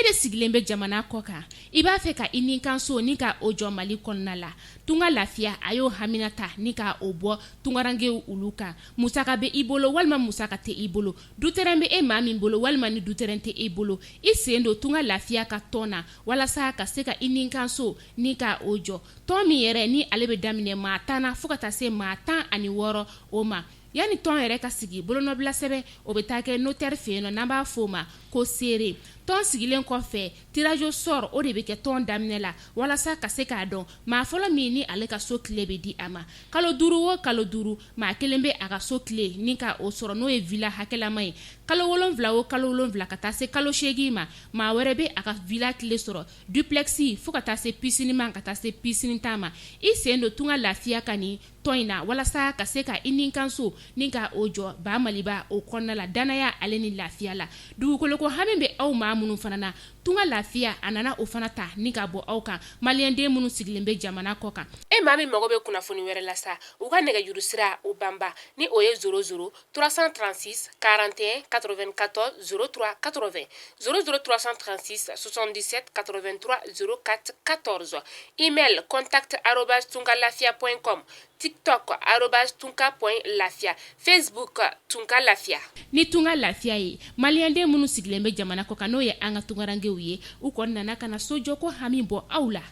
de sigilen bɛ jamana kɔ kan, i b'a fɛ ka i ni kan so ni ka o jɔ Mali kɔnɔna la, Tunga Lafiya a y'o hamina ta ni ka o bɔ tungarankew olu kan. Musaka bɛ i bolo walima musaka tɛ i bolo, dutɛrɛn bɛ e maa min bolo walima ni dutɛrɛn tɛ e bolo, i sen don Tunga Lafiya ka tɔn na walasa ka se ka i ni kan so ni ka o jɔ. Tɔn min yɛrɛ ni ale bɛ daminɛ maa 10 na fo ka taa se maa 16 o ma. Yanni tɔn yɛrɛ ka sigi, bolonɔbila sɛbɛn o bɛ taa kɛ notaire fɛ yen nɔ, n'an b'a fɔ o ma ko seere. Tɔn sigilen kɔfɛ, tirage au sort o de bɛ kɛ tɔn daminɛ la walasa ka se k'a dɔn maa fɔlɔ min ni ale ka so clé bɛ di a ma. Kalo 5 o kalo 5, maa kelen bɛ a ka so clé ni ka o sɔrɔ, n'o ye villa hakɛlama ye. Kalo 7 o kalo 7 ka taa se kalo 8 ma, maa wɛrɛ bɛ a ka villa clé sɔrɔ, duplex fo ka taa se piscine ma, ka taa se piscine tan ma. I sen don Tunga Lafiya ka nin tɔn in na walasa ka se ka i ni kan so ni ka o jɔ ba Maliba o kɔnɔna la, danaya ale ni lafiya la. Dugukoloko hami bɛ aw maa minnu fana na, Tunga Lafiya a nana o fana ta ni ka bɔ aw kan, maliyɛnden minnu sigilen bɛ jamana kɔ kan. E maa min mago bɛ kunnafoni wɛrɛ la sa, u ka nɛgɛjuru sira o banba ni o ye 00 336 41 94 03 80, 00 336 77 83 04 14, email contact arobase tungalafia point com, tiktok arobase tunka point lafia, facebook Tunga Lafiya. Ni Tunga Lafiya ye, maliyɛnden minnu sigilen bɛ jamana kɔ kan, n'o ye an ka tungarankew ye, u kɔni nana ka na sojɔko hami bɔ aw la.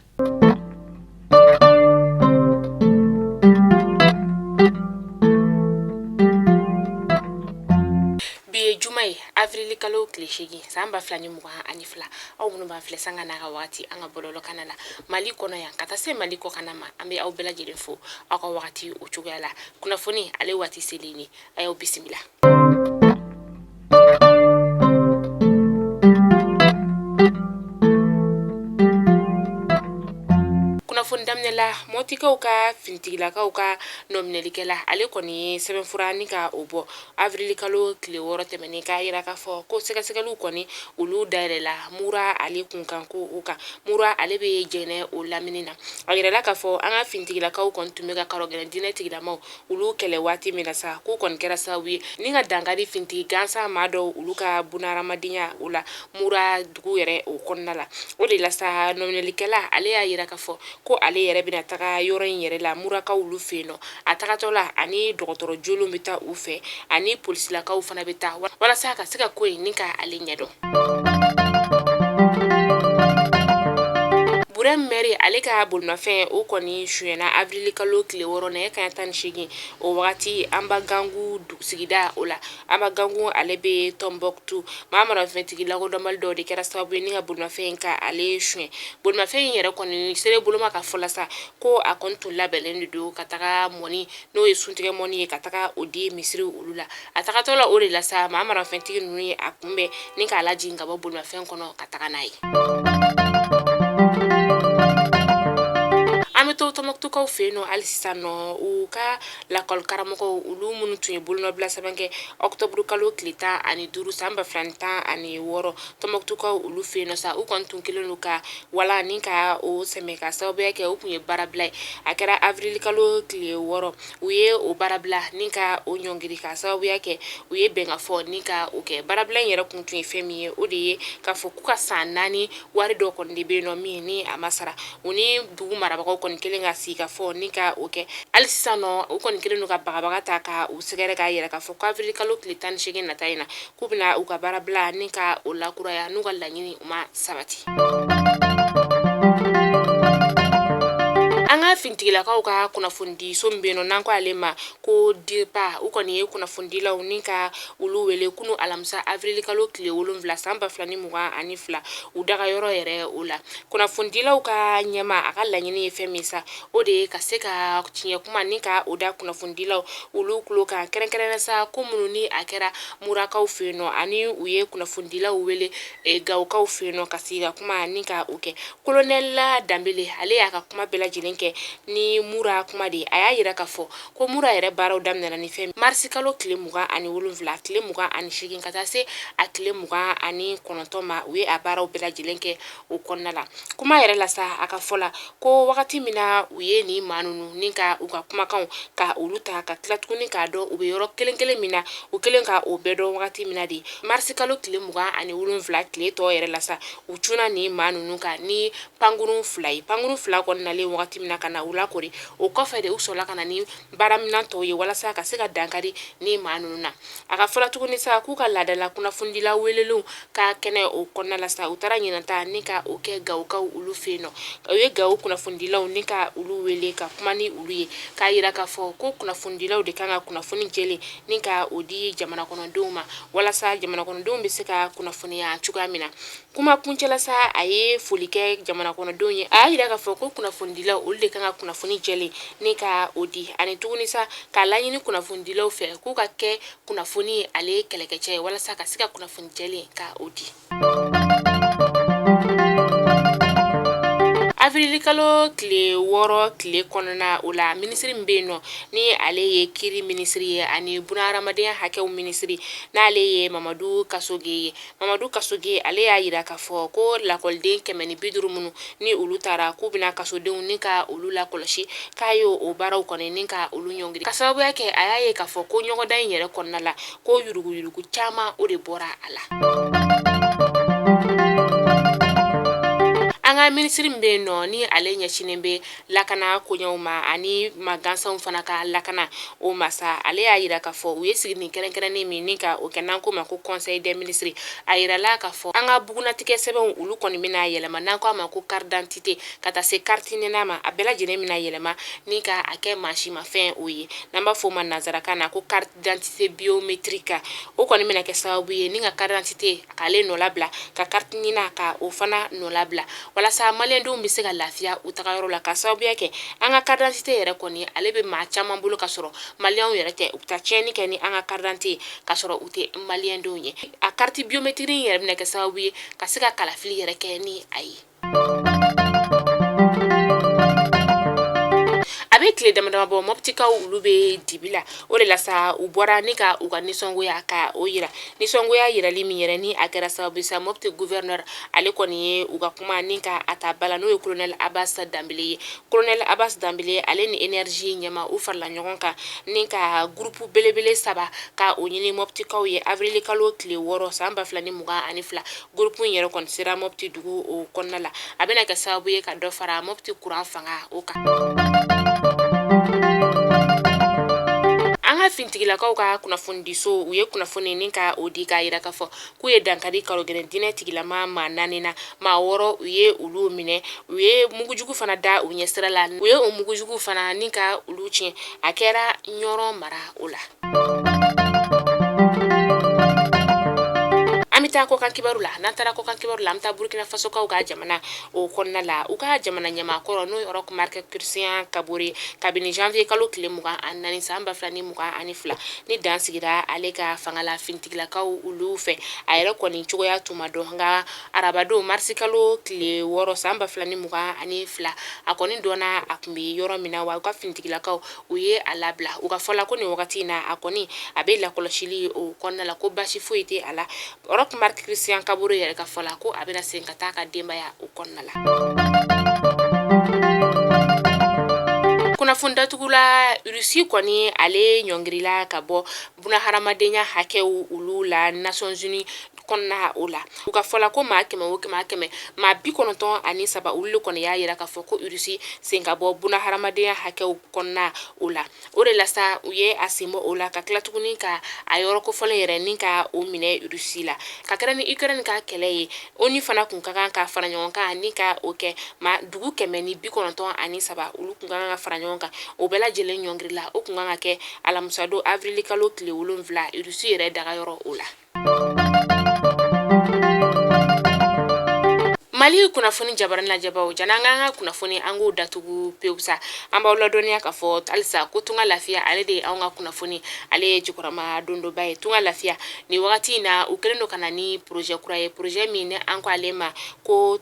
Bi ye juma ye, avril kalo tile 8 san 2022. Aw minnu b'an filɛ sanga n'a ka wagati an ka bɔlɔlɔkanna la Mali kɔnɔ yan ka taa se Mali kɔkanna ma, an bɛ aw bɛɛ lajɛlen fo aw ka wagati o cogoya la. Kunnafoni ale waati selen ye, a y'aw bisimila. Kunnafoni daminɛ la, Mɔtikaw ka finitigilakaw ka nɔminɛlikɛla, ale kɔni ye sɛbɛnfura ni ka o bɔ avril kalo tile 6 tɛmɛnen, k'a yira k'a fɔ ko sɛgɛsɛgɛliw kɔni olu dayɛlɛla Mura ale kunkan ko o kan. Mura ale bɛ Jɛnɛ o lamini na. A yirala k'a fɔ an ka finitigilakaw kɔni tun bɛ ka karɔgɛlɛn diinɛ tigilamaw olu kɛlɛ waati min na sa, k'u kɔni kɛra sababu ye ni ka dankari finitigi gansan maa dɔw olu ka bunahadamadenya o la Mura dugu yɛrɛ o kɔnɔna la. O de la sa, nɔminɛlikɛla ale y'a yira k'a fɔ ko ale yɛrɛ bɛna taga yɔrɔ in yɛrɛ la Murakaw olu fɛ yen nɔ. A tagatɔ la, ani dɔgɔtɔrɔ jolenw bɛ taa u fɛ, ani polisilakaw fana bɛ taa walasa ka se ka ko in ni ka ale ɲɛdɔn. Burɛm mɛri ale ka bolimafɛn o kɔni sonyɛna avril kalo tile 6 nɛgɛ kanɲɛ 18 o wagati Anbagangu sigida o la. Anbagangu ale bɛ Tɔnbɔkutu. Maa maramafɛntigi lakodɔnbali dɔw de kɛra sababu ye ni ka bolimafɛn in ka ale sonyɛ. Bolimafɛn in yɛrɛ kɔni seere boloma ka fɔ la sa, ko a kɔni tun labɛnnen de don ka taga mɔni, n'o ye suntigɛ mɔni ye, ka taga o di misiri olu la. A tagatɔ la o de la sa, maa maramafɛntigi ninnu ye a kunbɛn ni k'a lajigin ka bɔ bolimafɛn kɔnɔ ka taga n'a ye. An bɛ to Tɔnbɔkutukaw fɛ yen nɔ hali sisan nɔ, u ka lakɔli karamɔgɔw olu minnu tun ye bolonɔbila sɛbɛn kɛ ɔkutɔburu kalo tile 15 san 2016 Tɔnbɔkutukaw olu fɛ yen nɔ sa, u kɔni tun kɛlen don ka wala ni ka o sɛmɛ ka sababuya kɛ u tun ye baarabila ye. A kɛra avril kalo tile 6, u ye o baarabila ni ka o ɲɔngiri ka sababuya kɛ u ye bɛnkafɔ ni ka o kɛ. Baarabila in yɛrɛ kun tun ye fɛn min ye, o de ye k'a fɔ k'u ka san 4 wari dɔ kɔni de bɛ yen nɔ min ni a ma sara. U ni dugu marabagaw kɔni kɛlen ka sigi ka fɔ ni ka o kɛ. Hali sisan nɔ, u kɔni kɛlen don ka bagabaga ta ka u sɛgɛrɛ k'a yira k'a fɔ ko avril kalo tile 18 nata in na, k'u bɛna u ka baarabila ni ka o lakuraya n'u ka laɲini u ma sabati. An ka finitigilakaw ka kunnafonidiso min bɛ yen nɔ n'an ko ale ma ko DIRPA, u kɔni ye kunnafonidilaw ni ka olu wele kunu alamisa avril kalo tile 7 san 2022 u dagayɔrɔ yɛrɛ o la. Kunnafonidilaw ka ɲɛmaa, a ka laɲini ye fɛn min sa, o de ye ka se ka tiɲɛ kuma ni ka o da kunnafonidilaw olu tulo kan, kɛrɛnkɛrɛnnenya sa ko minnu ni a kɛra Murakaw fɛ yen nɔ, ani u ye kunnafonidilaw wele Gawokaw fɛ yen nɔ ka sigi ka kuma ni ka o kɛ. Kolonɛli Danbele ale y'a ka kuma bɛɛ lajɛlen kɛ ni Mura kuma de, a y'a jira k'a fɔ ko Mura yɛrɛ baaraw daminɛna ni fɛn marisikalo tile 27, tile 28 ka taa se a tile 29 ma, u ye a baaraw bɛɛ lajɛlen kɛ o kɔnɔna la. Kuma yɛrɛ la sa, a ka fɔ la ko wagati min na u ye nin maa ninnu ni ka u ka kumakanw ka olu ta ka tila tuguni k'a dɔn u bɛ yɔrɔ kelen kelen min na, u kelen ka o bɛɛ dɔn wagati min na de, marisikalo tile 27 tile tɔ yɛrɛ la sa, u cunna nin maa ninnu kan ni pankurun 2 ye. Pankurun 2 kɔni nalen wagati min na ka na u lakori, o kɔfɛ de u sɔrɔla ka na ni baaraminɛn tɔw ye walasa ka se ka dankari ni maa ninnu na. A ka fɔ la tuguni sa k'u ka laadala kunnafonidila welelenw ka kɛnɛ o kɔnɔna la sa, u taara ɲinan ta ni ka o kɛ Gawokaw olu fɛ yen nɔ. U ye Gawo kunnafonidilaw ni ka olu wele ka kuma ni olu ye, k'a jira k'a fɔ ko kunnafonidilaw de kan ka kunnafoni jɛlen ni ka o di jamana kɔnɔdenw ma, walasa jamana kɔnɔdenw bɛ se ka kunnafoniya cogoya min na. Kuma kuncɛ la sa, a ye foli kɛ jamana kɔnɔdenw ye. A y'a jira k'a fɔ ko kunnafonidilaw olu de kan ka kunnafoni jɛlen ni ka o di, ani tuguni sa k'a laɲini kunnafonidilaw fɛ k'u ka kɛ kunnafoni ale kɛlɛkɛcɛ ye, walasa ka se ka kunnafoni jɛlen ka o di. Awirilikalo tile 6 tile kɔnɔna o la, minisiri min bɛ yen nɔ ni ale ye kiiri minisiri ye ani bunahadamadenya hakɛw minisiri, n'ale ye Mamadu Kasoge ye, Mamadu Kasoge ale y'a jira k'a fɔ ko lakɔliden 150 minnu ni olu taara k'u bɛna kasodenw ni ka olu lakɔlɔsi, k'a ye o baaraw kɔni ni ka olu ɲɔngiri, ka sababuya kɛ a y'a ye k'a fɔ ko ɲɔgɔndan in yɛrɛ kɔnɔna la ko yuruguyurugu caman o de bɔra a la. An ka minisiri min bɛ yen nɔ ni ale ɲɛsinnen bɛ lakana koɲɛw ma ani maa gansanw fana ka lakana o ma sa, ale y'a jira k'a fɔ u ye sigini kɛrɛnkɛrɛnnen min ni ka o kɛ n'an ko ma ko conseil des ministres, a yirala k'a fɔ an ka bugunnatigɛ sɛbɛnw olu kɔni bɛna yɛlɛma, n'an ko a ma ko carte d'identité ka taa se carte NINA ma, a bɛɛ lajɛlen bɛna yɛlɛma ni ka a kɛ mansimafɛn o ye, n'an b'a fɔ o ma nansarakan na ko carte d'identité biométrique. O kɔni bɛna kɛ sababu ye ni ka carte d'identité k'ale nɔlabila, ka carte NINA ka o fana nɔlabila, walasa maliyɛndenw bɛ se ka lafiya u tagayɔrɔ la, ka sababuya kɛ an ka carte d'identité yɛrɛ kɔni ale bɛ maa caman bolo ka sɔrɔ maliyɛnw yɛrɛ tɛ. U bɛ taa tiɲɛni kɛ ni an ka carte d'identité ye ka sɔrɔ u tɛ maliyɛndenw ye. A carte biométrique in yɛrɛ bɛna kɛ sababu ye ka se ka kalafili yɛrɛ kɛ ni a ye. A bɛ tile damadama bɔ, mɔptikaw olu bɛ dibi la. O de la sa u bɔra ni ka u ka nisɔngoya ka o yira. Nisɔngoya yirali min yɛrɛ ni a kɛra sababu sa, Mɔpti gouverneur ale kɔni ye u ka kuma ni ka a ta ba la, n'o ye colonel Abbas Danbele ye. Colonel Abbas Danbele ale ni énergie ɲɛmaa u farala ɲɔgɔn kan ni ka groupe belebele 3 ka o ɲini mɔptikaw ye avril kalo tile 6 san 2022. Groupe in yɛrɛ kɔni sera Mɔpti dugu o kɔnɔna la. A bɛna kɛ sababu ye ka dɔ fara Mɔpti kuran fanga o kan. An ka finitigilakaw ka kunnafonidiso u ye kunnafoni ni ka o di k'a jira k'a fɔ k'u ye dankari karogɛlɛn diinɛ tigilama maa 4 na, maa 6 u ye olu minɛ, u ye mugujugu fana da u ɲɛ sira la, u ye o mugujugu fana ni ka olu tiɲɛ. A kɛra Ɲɔrɔ mara o la. An bɛ taa kɔkan kibaru la. N'an taara kɔkan kibaru la, an bɛ taa Burkina Fasokaw ka jamana o kɔnɔna la. U ka jamana ɲɛmaa kɔrɔ, n'o ye Roch Marc Christian Kabore, kabini janvier kalo tile 24 san 2022 ni dan sigira ale ka fanga la finitigilakaw olu fɛ, a yɛrɛ kɔni cogoya tun ma dɔn. Nka arabadon marisi kalo tile 6 san 2022, a kɔni dɔnna a tun bɛ yɔrɔ min na, wa u ka finitigilakaw u ye a labila. U ka fɔ la ko nin wagati in na a kɔni a bɛ lakɔlɔsili o kɔnɔna la, ko basi foyi tɛ a la. Roch Marc Christian Kabore yɛrɛ ka fɔ la ko a bɛna segin ka taa a ka denbaya o kɔnɔna la. Kunnafoni datugula, Russie kɔni ale ɲɔngirila ka bɔ bunahadamadenya hakɛw olu la Nations Unies kɔnɔna o la. U ka fɔ la ko maa 100 o 100, maa 93 olu de kɔni y'a yira k'a fɔ ko Russie sen ka bɔ bunahadamadenya hakɛw kɔnɔna o la. O de la sa u ye a sen bɔ o la, ka tila tuguni ka a yɔrɔ kofɔlen yɛrɛ ni ka o minɛ Russie la. Ka kɛra ni Ukraine ka kɛlɛ ye, ONU fana kun ka kan ka fara ɲɔgɔn kan ni ka o kɛ. Maa dugu 193 olu kun ka kan ka fara ɲɔgɔn kan, o bɛɛ lajɛlen ɲɔngirila. O kun kan ka kɛ alamisadon avril kalo tile 7 Russie yɛrɛ dagayɔrɔ o la. Mali kunnafoni jabarani lajɛbaw, jan'an k'an ka kunnafoni an k'o datugu pewu sa, an b'aw ladɔnniya k'a fɔ halisa ko Tunga Lafiya ale de ye anw ka kunnafoni, ale ye jukɔrɔma dondoba ye. Tunga Lafiya nin wagati in na u kɛlen don ka na ni projet kura ye, projet min ni an ko ale ma ko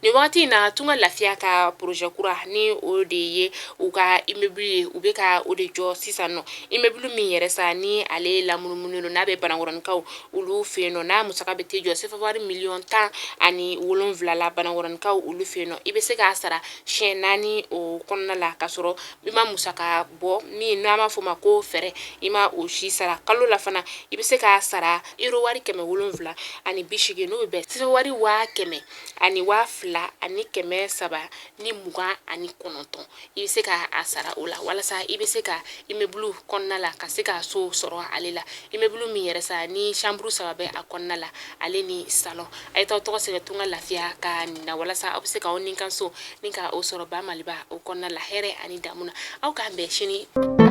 Nin wagati in na, Tunga Lafiya ka projet kura ni o de ye u ka immeuble ye, u bɛ ka o de jɔ sisan nɔ. Immeuble min yɛrɛ sa ni ale lamunumunu don, n'a bɛ Banankɔrɔnikaw olu fɛ yen nɔ, n'a musaka bɛ t'i jɔ sefa wari miliyɔn 17 la Banankɔrɔnikaw olu fɛ yen nɔ. I bɛ se k'a sara siɲɛ 4 o kɔnɔna la, ka sɔrɔ i ma musaka bɔ min n'an b'a fɔ o ma ko fɛrɛ, i ma o si sara. Kalo la fana, i bɛ se k'a sara euro wari 780, n'o bɛ bɛn sefa wari 100 ni 2329. I bɛ se ka a sara o la walasa i bɛ se ka immeuble kɔnɔna la ka se ka so sɔrɔ ale la. Immeuble min yɛrɛ sa ni chambre 3 bɛ a kɔnɔna la, ale ni salon. A ye taa tɔgɔ sɛbɛn Tunga Lafiya ka nin na walasa aw bɛ se k'aw ni kan so ni ka o sɔrɔ ba Maliba o kɔnɔna la, hɛrɛ ani damu na. Aw k'an bɛn sini.